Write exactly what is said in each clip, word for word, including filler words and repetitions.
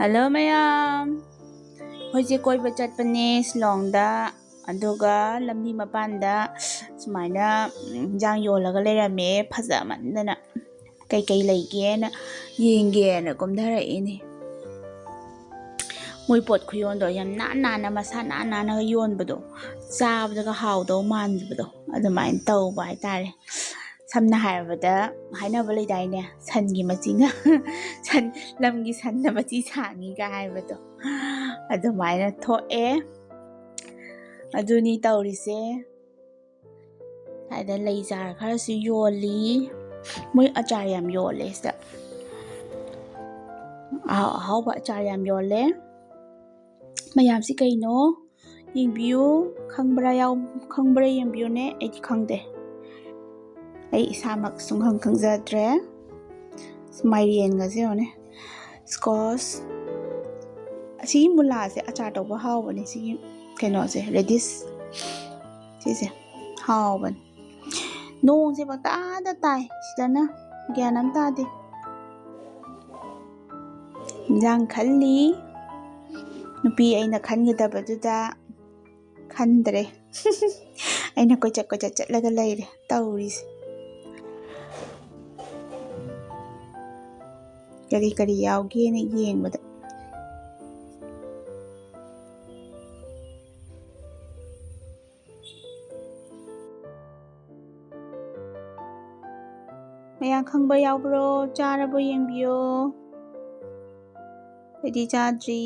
Hello ꯃꯌꯥꯝ, ꯑꯩꯈꯣꯏꯁꯦ ꯀꯣꯏꯕ ꯆꯠꯄꯅꯦ ꯁꯤꯂꯣꯡꯗ꯫ ꯑꯗꯨꯒ ꯂꯝꯕꯤ ꯃꯄꯥꯟꯗ ꯁꯨꯃꯥꯏꯅ ꯏꯟꯖꯥꯡ ꯌꯣꯜꯂꯒ ꯂꯩꯔꯝꯃꯦ꯫ ꯐꯖꯃꯟꯗꯅ ꯀꯩꯀꯩ ꯂꯩꯒꯦꯅ ꯌꯦꯡꯒꯦꯅ ꯀꯨꯝꯊꯔꯛꯏꯅꯦ꯫ ꯃꯣꯏ ꯄꯣꯠ ꯈꯨꯌꯣꯟꯗꯣ ꯌꯥꯝ ꯅꯥꯟ ꯅꯥꯟꯅ, ꯃꯁꯥ ꯅꯥꯟ ꯅꯥꯟꯅꯒ ꯌꯣꯟꯕꯗꯣ, ꯆꯥꯕꯗꯒ ꯍꯥꯎꯗꯧ ꯃꯥꯟꯕꯗꯣ ꯑꯗꯨꯃꯥꯏꯅ ꯇꯧꯕ ꯍꯥꯏꯇꯥꯔꯦ꯫ ꯁꯝꯅ ꯍꯥꯏꯔꯕꯗ, ꯍꯥꯏꯅꯕ ꯂꯩꯗꯥꯏꯅꯦ, ꯁꯟꯒꯤ ꯃꯆꯤꯅ ꯁꯟ, ꯂꯝꯒꯤ ꯁꯟꯅ ꯃꯆꯤ ꯁꯥꯡꯉꯤꯒ ꯍꯥꯏꯕꯗꯣ ꯑꯗꯨꯃꯥꯏꯅ ꯊꯣꯛꯑꯦ꯫ ꯑꯗꯨꯅꯤ ꯇꯧꯔꯤꯁꯦ꯫ ꯁ꯭ꯋꯥꯏꯗ ꯂꯩ ꯆꯥꯔ ꯈꯔꯁꯨ ꯌꯣꯜꯂꯤ꯫ ꯃꯣꯏ ꯑꯆꯥꯔ ꯌꯥꯝ ꯌꯣꯜꯂꯦ ꯁꯤꯗ꯫ ꯑꯍꯥꯎ ꯑꯍꯥꯎꯕ ꯑꯆꯥꯔ ꯌꯥꯝ ꯌꯣꯜꯂꯦ꯫ ꯃꯌꯥꯝꯁꯤ ꯀꯩꯅꯣ? ꯌꯦꯡꯕꯤꯌꯨ꯫ ꯈꯪꯕ꯭ꯔꯥ ꯌꯥꯎ-, ꯈꯪꯕ꯭ꯔꯥ ꯌꯦꯡꯕꯤꯌꯨꯅꯦ꯫ ꯑꯩꯗꯤ ꯈꯪꯗꯦ꯫ ꯑꯩ ꯏꯁꯥꯃꯛ ꯁꯨꯡꯈꯪ ꯈꯪꯖꯗ꯭ꯔꯦ꯫ ꯃꯥꯏꯔꯦꯟꯒꯁꯦ ꯌꯦꯡꯉꯨꯅꯦ꯫ ꯁ꯭ꯀꯣꯁ꯫ ꯑꯁꯤꯒꯤ ꯃꯨꯂꯥꯁꯦ ꯑꯆꯥꯔ ꯇꯧꯕ ꯍꯥꯎꯕꯅꯦ꯫ ꯁꯤꯒꯤ ꯀꯩꯅꯣꯁꯦ, ꯔꯦꯗꯤꯁ꯫ ꯁꯤꯁꯦ ꯍꯥꯎꯕꯅꯦ꯫ ꯅꯣꯡꯁꯦ ꯄꯪꯇꯥꯗ ꯇꯥꯏ꯫ ꯁꯤꯗꯅ ꯒ꯭ꯌꯥꯟ ꯑꯃ ꯇꯥꯗꯦ꯫ ꯏꯟꯖꯥꯡ ꯈꯜꯂꯤ꯫ ꯅꯨꯄꯤ ꯑꯩꯅ ꯈꯟꯒꯗꯕꯗꯨꯗ ꯈꯟꯗ꯭ꯔꯦ꯫ ꯑꯩꯅ ꯀꯣꯏꯆꯠ ꯀꯣꯏꯆꯠ ꯆꯠꯂꯒ ꯂꯩꯔꯦ ꯇꯧꯔꯤꯁꯦ꯫ ꯀꯔꯤ ꯀꯔꯤ ꯌꯥꯎꯒꯦꯅ ꯌꯦꯡꯕꯗ꯫ ꯃꯌꯥꯝ ꯈꯪꯕ ꯌꯥꯎꯕ꯭ꯔꯣ? ꯆꯥꯔꯕꯣ? ꯌꯦꯡꯕꯤꯌꯣ꯫ ꯑꯩꯗꯤ ꯆꯥꯗ꯭ꯔꯤ꯫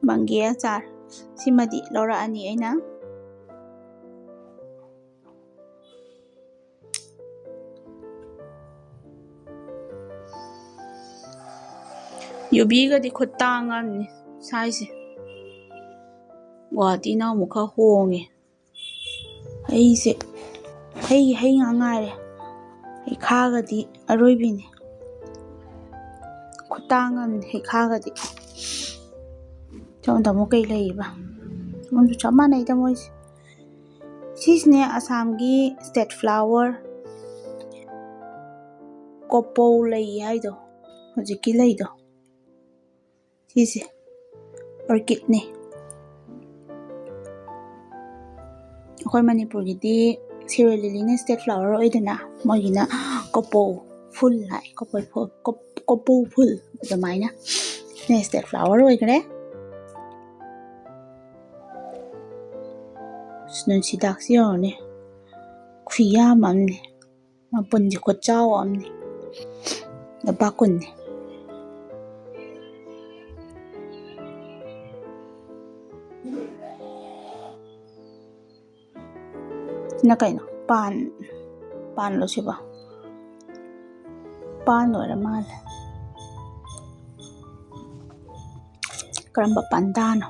ꯃꯪꯒꯦ ꯑꯆꯥꯔ꯫ ꯁꯤꯃꯗꯤ ꯂꯧꯔꯛꯑꯅꯤ ꯑꯩꯅ꯫ ꯌꯨꯕꯤꯒꯗꯤ ꯈꯨꯇꯥꯡ ꯑꯃꯅꯤ ꯁꯥꯏꯁꯦ꯫ ꯒꯨꯋꯥꯍꯥꯇꯤꯅ ꯑꯃꯨꯛ ꯈꯔ ꯍꯣꯡꯉꯦ꯫ ꯍꯩꯁꯦ, ꯍꯩ, ꯍꯩ ꯉꯥꯛ ꯉꯥꯏꯔꯦ꯫ ꯍꯩꯈꯥꯒꯗꯤ ꯑꯔꯣꯏꯕꯤꯅꯦ꯫ ꯈꯨꯇꯥꯡ ꯑꯃꯅꯤ ꯍꯩꯈꯥꯒꯗꯤ꯫ ꯁꯣꯝꯗ ꯑꯃꯨꯛ ꯀꯩ ꯂꯩꯔꯤꯕ? ꯁꯣꯝꯁꯨ ꯆꯞ ꯃꯥꯟꯅꯩꯗ ꯃꯣꯏꯁꯦ꯫ ꯁꯤꯁꯤꯅꯦ ꯑꯁꯥꯝꯒꯤ state flower꯫ ꯀꯣꯄꯧ ꯂꯩ ꯍꯥꯏꯗꯣ, ꯍꯧꯖꯤꯛꯀꯤ ꯂꯩꯗꯣ, ꯁꯤꯁꯦ ꯑꯣꯔꯀꯤꯠꯅꯦ꯫ ꯑꯩꯈꯣꯏ ꯃꯅꯤꯄꯨꯔꯒꯤꯗꯤ ꯁꯤꯔꯣꯏ ꯂꯤꯂꯤꯅ ꯁ꯭ꯇꯦꯠ ꯐ꯭ꯂꯥꯋꯔ ꯑꯣꯏꯗꯅ, ꯃꯣꯏꯒꯤꯅ ꯀꯣꯄꯧ ꯐꯨꯜ ꯍꯥꯏ, ꯀꯣꯄꯧ ꯐꯨ-, ꯀꯣꯞ-, ꯀꯣꯄꯧ ꯐꯨꯜ ꯑꯗꯨꯃꯥꯏꯅ ꯁ꯭ꯇꯦꯠ ꯐ꯭ꯂꯥꯋꯔ ꯑꯣꯏꯈ꯭ꯔꯦ꯫ ꯑꯁ, ꯅꯨꯡꯁꯤꯗꯥꯛꯁꯤ ꯌꯦꯡꯉꯨꯅꯦ, ꯈꯨꯌꯥꯝ ꯑꯃꯅꯦ꯫ ꯃꯄꯨꯟꯁꯦ ꯈꯨꯠꯆꯥꯎ ꯑꯃꯅꯤ꯫ ꯂꯨꯄꯥ ꯀꯨꯟꯅꯤ꯫ ꯁꯤꯅ ꯀꯩꯅꯣ? ꯄꯥꯟ, ꯄꯥꯟꯂꯣ ꯁꯤꯕꯣ? ꯄꯥꯟ ꯑꯣꯏꯔ ꯃꯥꯜꯂꯦ꯫ ꯀꯔꯝꯕ ꯄꯥꯟꯗꯥꯅꯣ?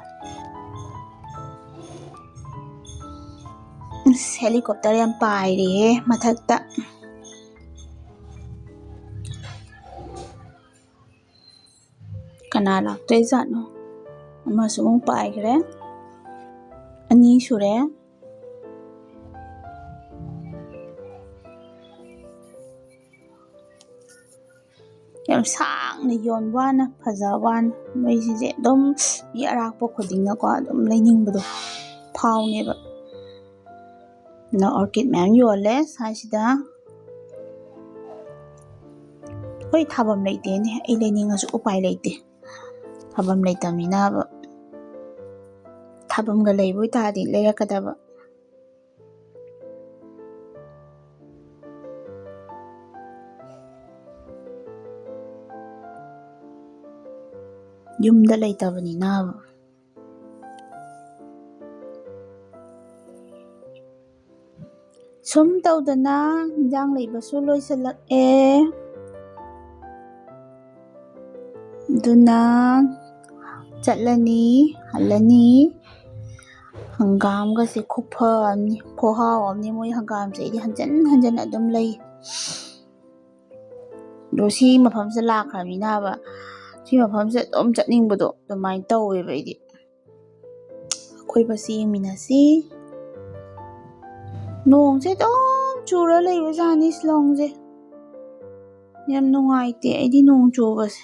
ꯑꯁ, ꯍꯦꯂꯤꯀꯣꯞꯇꯔ ꯌꯥꯝ ꯄꯥꯏꯔꯦꯍꯦ ꯃꯊꯛꯇ꯫ ꯀꯅꯥ ꯂꯥꯛꯇꯣꯏꯖꯥꯠꯅꯣ? ꯑꯃꯁꯨ ꯑꯃꯨꯛ ꯄꯥꯏꯈ꯭ꯔꯦ꯫ ꯑꯅꯤ ꯁꯨꯔꯦ꯫ ꯌꯥꯝ ꯁꯥꯡꯅ ꯌꯣꯟꯕ ꯋꯥꯅ, ꯐꯖꯕ ꯋꯥꯅ꯫ ꯃꯣꯏꯁꯤꯡꯁꯦ ꯑꯗꯨꯝ ꯃꯤ ꯑꯔꯥꯛꯄ ꯈꯨꯗꯤꯡꯅꯀꯣ ꯑꯗꯨꯝ ꯂꯩꯅꯤꯡꯕꯗꯣ ꯐꯥꯎꯅꯦꯕ꯫ ꯑꯗꯨꯅ ꯑꯣꯔꯀꯤꯠ ꯃꯌꯥꯝ ꯌꯣꯜꯂꯦ ꯁ꯭ꯋꯥꯏꯁꯤꯗ꯫ ꯍꯣꯏ, ꯊꯥꯐꯝ ꯂꯩꯇꯦꯅꯦ꯫ ꯑꯩ ꯂꯩꯅꯤꯡꯉꯁꯨ ꯎꯄꯥꯏ ꯂꯩꯇꯦ꯫ ꯊꯥꯐꯝ ꯂꯩꯇꯕꯅꯤꯅꯕ꯫ ꯊꯥꯐꯝꯒ ꯂꯩꯕ ꯑꯣꯏꯇꯥꯔꯗꯤ ꯂꯩꯔꯛꯀꯗꯕ꯫ ꯌꯨꯝꯗ ꯂꯩꯇꯕꯅꯤꯅꯕ꯫ ꯁꯨꯝ ꯇꯧꯗꯅ ꯏꯟꯖꯥꯡ ꯂꯩꯕꯁꯨ ꯂꯣꯏꯁꯤꯜꯂꯛꯑꯦ꯫ ꯑꯗꯨꯅ ꯆꯠꯂꯅꯤ, ꯍꯜꯂꯅꯤ꯫ ꯍꯪꯒꯥꯝꯒꯁꯦ ꯈꯨꯐ ꯑꯃꯅꯤ, ꯈꯨꯍꯥꯎ ꯑꯃꯅꯤ꯫ ꯃꯣꯏ ꯍꯪꯒꯥꯝꯁꯦ ꯑꯩꯗꯤ ꯍꯟꯖꯟ ꯍꯟꯖꯟ ꯑꯗꯨꯝ ꯂꯩ꯫ ꯑꯗꯣ ꯁꯤ ꯃꯐꯝꯁꯤꯗ ꯂꯥꯛꯈ꯭ꯔꯕꯅꯤꯅꯕ, ꯁꯤ ꯃꯐꯝꯁꯤꯗ ꯑꯗꯨꯝ ꯆꯠꯅꯤꯡꯕꯗꯣ ꯑꯗꯨꯃꯥꯏꯅ ꯇꯧꯋꯦꯕ ꯑꯩꯗꯤ꯫ ꯑꯀꯣꯏꯕꯁꯤ ꯌꯦꯡꯃꯤꯟꯅꯁꯤ꯫ ꯅꯣꯡꯁꯦ ꯑꯗꯨꯝ ꯆꯨꯔ ꯂꯩꯕꯖꯥꯠꯅꯤ ꯁꯤꯂꯣꯡꯁꯦ꯫ ꯌꯥꯝ ꯅꯨꯡꯉꯥꯏꯇꯦ ꯑꯩꯗꯤ ꯅꯣꯡ ꯆꯨꯕꯁꯦ꯫